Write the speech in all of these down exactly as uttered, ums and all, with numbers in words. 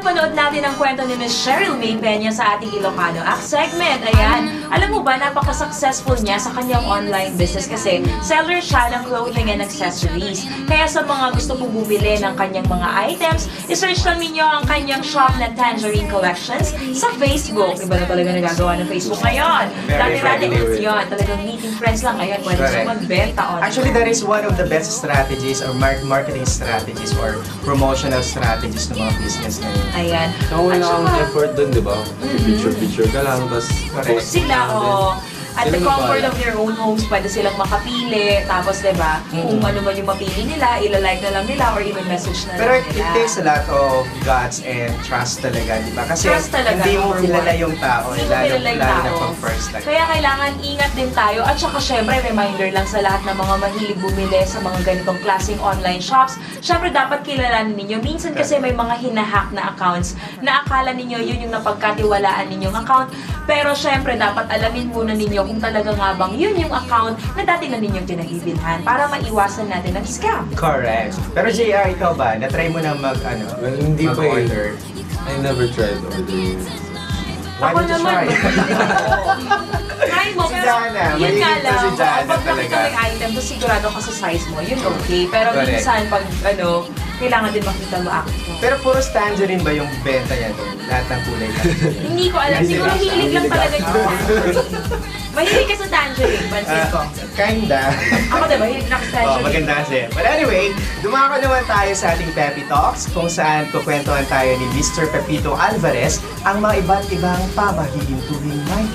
Manood natin ang kwento ni Miss Cheryl May Peña sa ating Ilocano Act segment. Ayan. Alam mo ba, napaka-successful niya sa kanyang online business kasi seller siya ng clothing and accessories. Kaya sa mga gusto pong bumili ng kanyang mga items, i-search lang ninyo ang kanyang shop na Tangerine Collections sa Facebook. Iba na talaga nagagawa ng Facebook ngayon. Dati-dati, yun, talagang meeting friends lang. Ngayon, pwede siya magbenta online. Actually, that is one of the best strategies or mar- marketing strategies or promotional strategies ng mga business ngayon. Ayan. Kaya wala kang effort dun, di ba? Picture-picture ka lang, tas post mo lang, then sila, oh, at the comfort of their own homes, pwede silang makapili. Tapos, di ba, kung ano man yung mapili nila, ila-like na lang nila or even message na lang nila. Pero it takes a lot of guts and trust talaga, di ba? Kasi hindi mo kilala yung tao, lalo na pag first time. Kaya kailangan ingat din tayo. At saka, syempre, reminder lang sa lahat ng mga mahilig bumili sa mga ganitong klaseng online shops, syempre, dapat kilalanin ninyo. Minsan kasi may mga hinahack na accounts na akala ninyo yun yung napagkatiwalaan ninyong account. Pero syempre, dapat alamin muna ninyo kung talaga nga bang yun yung account na dati na ninyong pinagbibilhan para maiwasan natin ang scam. Correct. Pero J R, ikaw ba? Na-try mo na mag, ano, mag-order? Well, hindi pa eh. I never tried ordering. Why don't you try? Ako naman, try mo, pero yun nga lang, pag nakita mo yung item, tapos sigurado ka sa size mo, yun okay. Pero minsan, pag ano, kailangan din makita mo actual. Pero puro tangerine ba yung benta niya doon? Lahat ng kulay tangerine? Hindi ko alam. Siguro hilig lang talaga niya sa tangerine. Mahilig ka sa tangerine, pansin ko. Ah, kinda. Ako, diba, hilig na ako sa tangerine. Oh, maganda kasi. But anyway, dumako naman tayo sa ating Pepe Talks, kung saan kukwentuhan tayo ni Mister Pepito Alvarez ang mga iba't ibang pamahigintuing may lamay.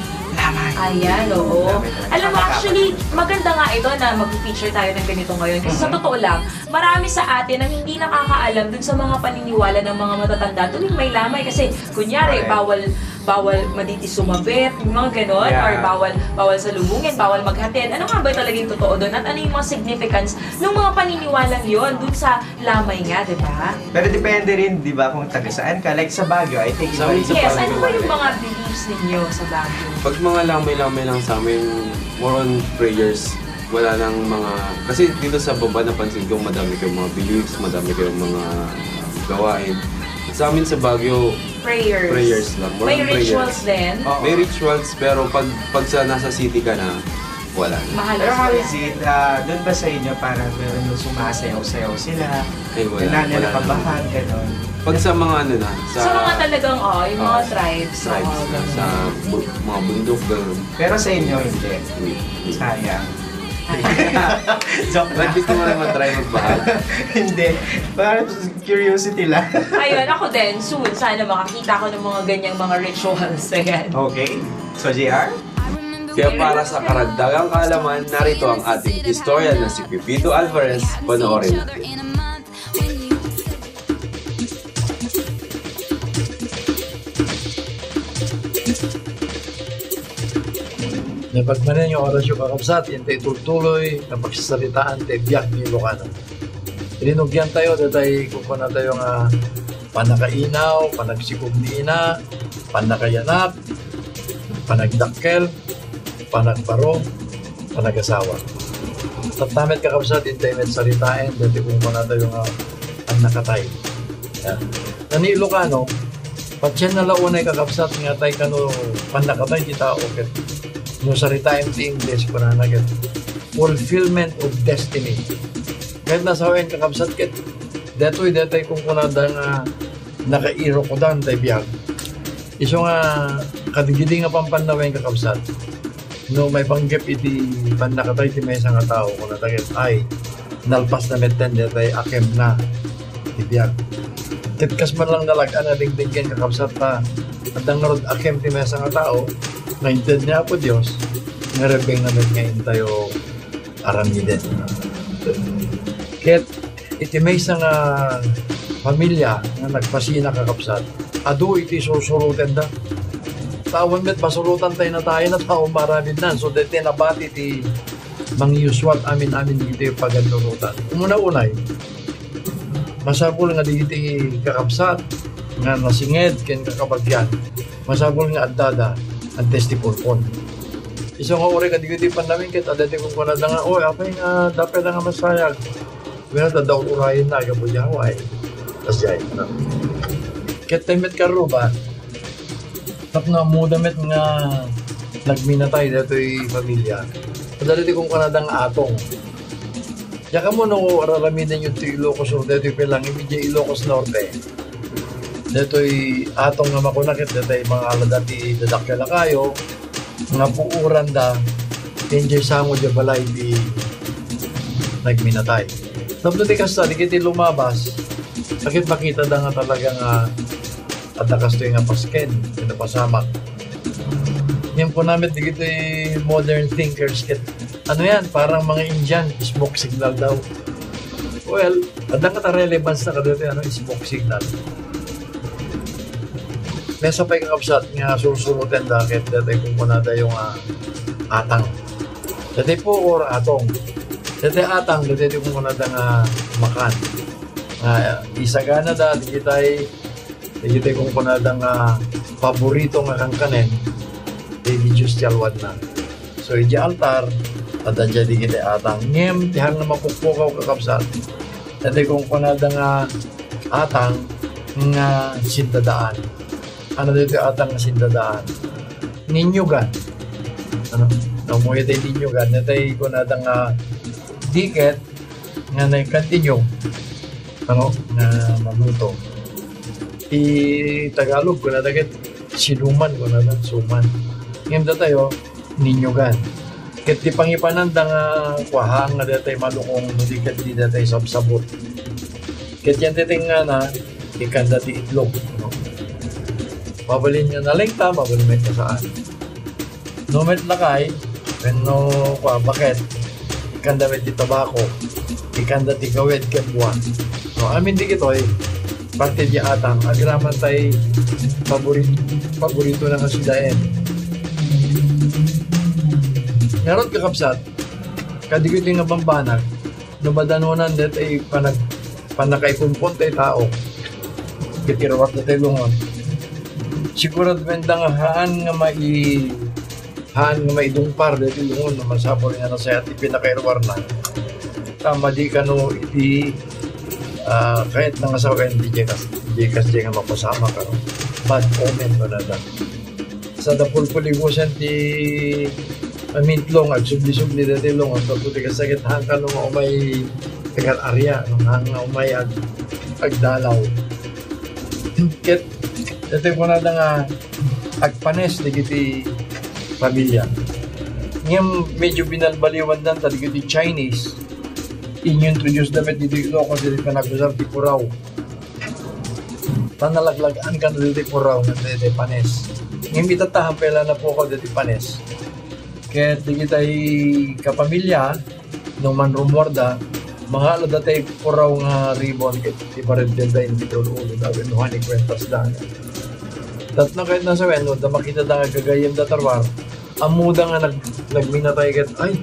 Ayan, oo. Alam mo, actually, maganda nga ito na mag-feature tayo ng ganito ngayon. Kasi sa totoo lang, marami sa atin ang hindi nakakaalam dun sa mga paniniwala ng mga matatanda tuwing may lamay. Kasi, kunyari, bawal, bawal maditi sumabit, yung mga ganon, or bawal, bawal salubungin, bawal maghatid. Ano nga ba talaga yung totoo dun? At ano yung mga significance ng mga paniniwalang yon dun sa lamay nga, di ba? Pero depende rin, di ba, kung taga saan ka. Like sa Baguio, I think iba rin sa Baguio. Yes, ano ba yung mga beliefs ninyo sa Baguio? Pag mga lamay-lamay lang sa amin, more on prayers. Wala nang mga, kasi dito sa baba napansin ko madami kayong mga beliefs, madami kayong mga gawain. Sa amin sa Baguio, prayers lang. More on prayers. May rituals din? Oo. May rituals, pero pag, pag sa nasa city ka na, wala na. Pero how is it? Ah, doon ba sa inyo parang meron yung sumasayaw-sayaw sila? Ay, wala. Wala na. Nananakabahan, ganon? Pag sa mga ano na, sa mga talagang, oh, yung mga tribes, tribes na, sa bu-, mga bundok, ganon. Pero sa inyo, hindi. Hindi. Sayang. Joke lang. Ba't gusto mo naman try magbahag? Hindi. Parang curiosity lang. Ayun, ako din, soon, sana makakita ko ng mga ganyang mga rituals. Ayan. Okay. So, J R? Kaya para sa karagdagang kaalaman, narito ang ating historian na si Pepito Alvarez. Panoorin natin. Napagmanen nga orasyon, kakabsat, intay tultuloy nga pagsasaritaan ti biag ti Ilocano. Rinugyan tayo, datay kukunatayo nga pannakainaw, panagsikog ni ina, pannakayanak, panagdakkel, panagbaro, panagasawa. Tatta met, kakabsat, intay met saritaen, dati kukunatayo nga pannakatay. Yan. Nani Ilocano, patienna la unay, kakabsat, nga tay kano pannakatay ti tao ket no saritaen ti Ingles, kunana ket fulfillment of destiny. Ket nasawen, kakabsat, ket detoy, detoy kunkunada nga nakairukodan tay biag. Isu nga, kadagidi nga pampannawen, kakabsat, no maipanggep iti pannakatay ti maysa nga tao, kunata ket, ay, nalpas na metten daytay akemna ti biag. Ket kas man lang nalag-an a dengdenggen, kakabsat, ta adda ngarud akem ti maysa nga tao nga inted ni Apo Dios nga rebbengna met nga intayo aramiden. Ket iti maysa nga familia nga nagpasina, kakabsat, adu iti sursurotenda. Awan met pasurotan tay natayen a tao maaramidnan. So, daytoy nabati ti mangyuswat amin-amin ditoy pagannurotan. Umuna unay, masapul nga dagiti kakabsat nga nasinged ken kakabagian, masapul nga addada antes ti pulpon. Isu nga uray kadagiti pannawen ket adda ti kunkunada nga, "Oy, apay nga dapay la nga masayag?" Wenno, adda ur-urayenna gapu diay away. Kasdiay, no? Ket tay met karuba, tapno ammoda met nga nagminatay daytoy pamilia. Adda daytoy kunkunada nga atong. Diak ammo no ar-aramidenyo ti Ilocos Sur daytoy, pay lang idiay Ilocos Norte. Daytoy atong nga makuna ket daytoy mangala dati dadakkel a kayo nga puoranda ken diay sango diay balay ti nagminatay. Tapno ti kasta, dagiti lumabas, ket makitada nga talaga nga adda kastoy nga pasken, ken napasamak. Ngem kuna met dagiti modern thinkers ket, "Ano yan? Parang mga Indian, smoke signal daw." Well, adda nga ta relevance na kadagiti, ano, smoke signal. Maysa pay, kakabsat, nga sursurotenda ket daytoy kunkunadayo nga atang. Daytoy puor, atong. Daytoy atang, daytoy kunkunada nga makan. Nga isaganada, dagitay, dagitay kunkunada nga paborito nga kankanen, ti Dios ti alwadna. So, idiay altar, adda diay dagiti atang. Ngem, ti haan nga mapukpukaw, kakabsat, daytoy kunkunada nga atang nga sindadaan. Ano daytoy atang nga sindadaan? Ninyogan. Ano? Namuya tay ninyogan, daytoy kunada nga diket nga nagkantinyo. Ano? Nga maluto. Ti Tagalog, kunada ket sinuman, kunada, suman. Ngem datayo, ninyogan. Ket ti pangipananda nga kuahaan nga daytoy malukong no di ket di daytoy sabsabot. Ket yan ti tengngana, ikkanda ti itlog, no? Mabalin nga nalengta, mabalin met nga saan. No met lakay, wenno kua, baket, ikkanda met ti tabako, ikkanda ti gawid ken buas. No, amin dagitoy, parte diay atang, agraman tay pabori-, paboritona nga sidaen. Ngarud, kakabsat, kadagitoy nga bambanag, no, madanunan daytoy panag-, pannakaipumpon tay tao, ket iruar daytoy lungon. Siguraduenda nga haan nga mai-, haan nga maidungpar daytoy lungon no masapul nga nasayaat ti pinakairuarna. Ta madi kano iti, ah, kayatna nga sawen, diay kas-, diay kasdiay nga mapasamak, ano? Bad omen, kunada. Sada pulpuligosen ti, ah, mintlong, agsubli-subli daytoy lungon, tapno ti kasakit, haan kano nga umay tagar-aria, no? Haan nga umay ag-, agdalaw. Ket, daytoy kunada nga agpanes dagiti pamilia. Ngem medyo binalbaliwanda ta dagiti Chinese, inintroduce da met ditoy Ilocos dagiti panagusar ti puraw. Ta nalaglag-an kano ditoy puraw nga daytoy panes. Ngem itatta, haan pay la napukaw daytoy panes. Ket dagitay kapamilia, no manrumuarda, mangala daytoy puraw nga ribbon ket ipareddenda iti ul-ulo da wenno haan ikuentasda. Tapno kayatna sawen, no, ta makitada nga gagayyemda ta ruar, ammoda nga nag-, nagminatay ket, ay,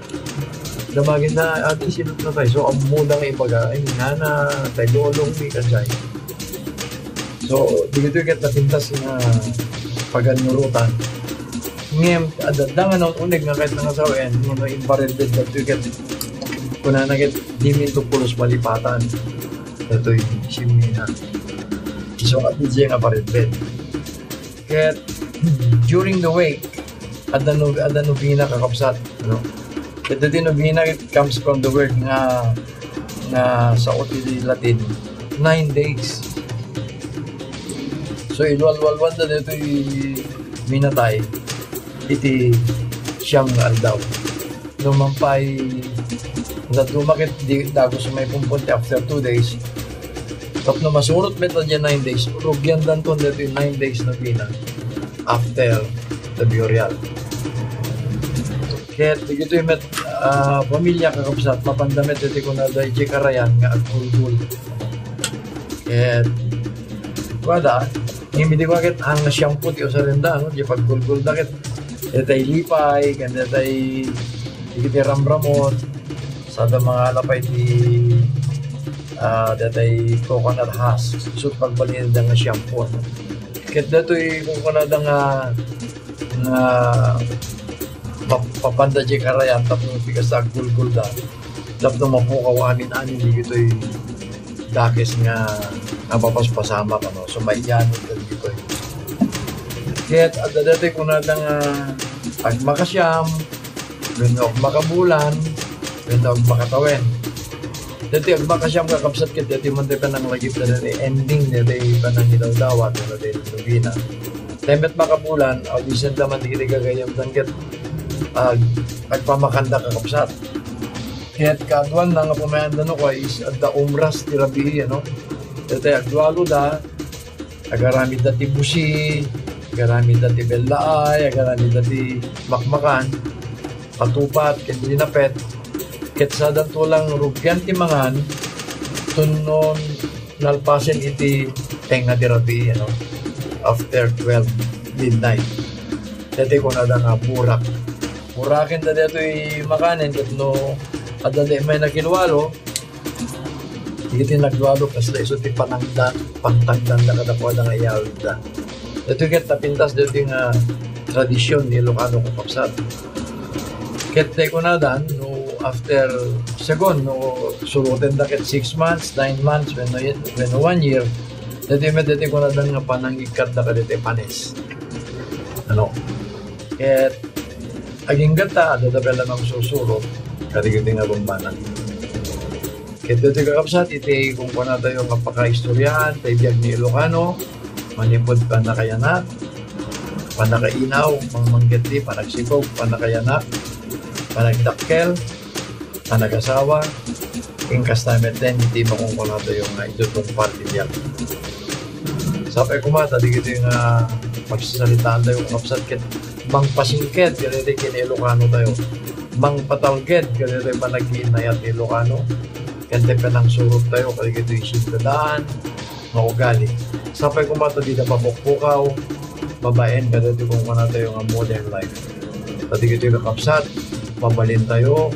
damagenda, adi, sino natay? So, ammoda nga ibaga, ay, nana, tay lolong mi, kasdiay. So, dagitoy ket napintas nga pagannurotan. Ngem, adda nga naun-uneg nga kayatna nga sawen, no, no, impareddenda daytoy ket kunana ket, diminto pulos malipatan. Daytoy, simmina. So, adda diay nga paredded. Ket, during the wake, adda no-, adda novena, kakabsat, no? Ket daytoy novena, it comes from the word nga, nga sao ti Latin, nine days. So, ilwalwalwanda daytoy minatay iti siam nga aldaw. No man pay, dadduma ket di dagus maipumpon ti after two days. Tapno masurot met diay nine days, rugiandanton daytoy nine days novena after the burial. Ket dagitoy met, ah, pamilia, kakabsat, mapanda met iti kunada idiay karayan nga agkulkul. Ket kuada, ngem idi kua ket haan nga shampoo ti usarenda, no, diay pagkulkulda ket daytoy lipay, ken daytoy dagiti ramramut, sada mangala pay ti, ah, daytoy coconut husk, isu ti pagbalinda nga shampoo, no? Ket daytoy kunkunada nga, nga map-, mapanda diay karayan tapno ti kasta agkulkulda, tapno mapukaw amin-amin dagitoy dakes nga, nga mapaspasamak, ano. So, maiyanod dagitoy. Ket adda daytoy kunada nga agmakasiam, wenno agmakabulan, wenno agmakatawen. Daytoy agmakasiam, kakabsat, ket daytoy man ti pananglagipda daytoy ending daytoy panangidawdawat, wenno daytoy lugina. Daytoy met makabulan, awisenda man dagiti gagayyemda ket ag-, agpamakanda, kakabsat. Ket kaaduanna nga pamayanda no kua is adda umras ti rabii, ano? Daytoy agdualuda, agaramidda ti busi, agaramidda ti bellaay, agaramidda ti makmakan, patupat, ken linapet. Ket sadanto lang rugian ti mangan, tunnon nalpasen iti tengnga ti rabii, ano, after twelve midnight. Daytoy kunada nga burak. Burakenda daytoy makanen ket no adda daytoy met nakilualo, dagiti naglualo, kasla isu ti panangda-, pangtangdanda kadakuada nga iyawidda. Daytoy ket napintas daytoy nga tradision ni Ilocano, kakabsat. Ket daytoy kunadan, no after, segun, no surotenda ket six months, nine months, wenno, wenno one year, daytoy met daytoy kunadan nga panangikkatda kadaytoy panes. Ano? Ket aginggatta, adda pay la mangsursurot kadagiti nga bambanag. Ket daytoy, kakabsat, iti kunkunatayo nga pakaistoriaan ti biag ni Ilocano, manipud pannakayanak, pannakainaw, pamangketti, panagsikog, pannakayanak, panagdakkel, panagasawa, ken kasta metten iti makunkunatayo nga itutungpal ti biag. Sapay koma ta dagitoy nga pagsasalitaantayo, kakabsat, ket mangpasingked kadaytoy ken Ilocanotayo. Mangpatalged kadaytoy panagkiinnayat ti Ilocano. Ken ti panangsurottayo kadagitoy singkedan nga ugali. Sapay koma ta dida mapukpukaw babaen kadaytoy kunkunatayo nga modern life. Ta dagitoy, kakabsat, mabalintayo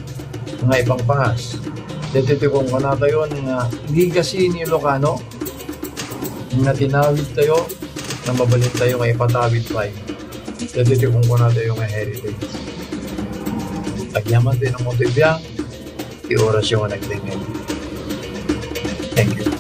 nga ipangpangas. Daytoy ti kunkunatayo nga legacy ni Ilocano nga tinawidtayo, nga mabalintayo nga ipatawid pay. Daytoy ti kunkunatayo nga heritage. Agyaman ti inumon ti biag, ti orasyo nga nagdengngeg. Thank you.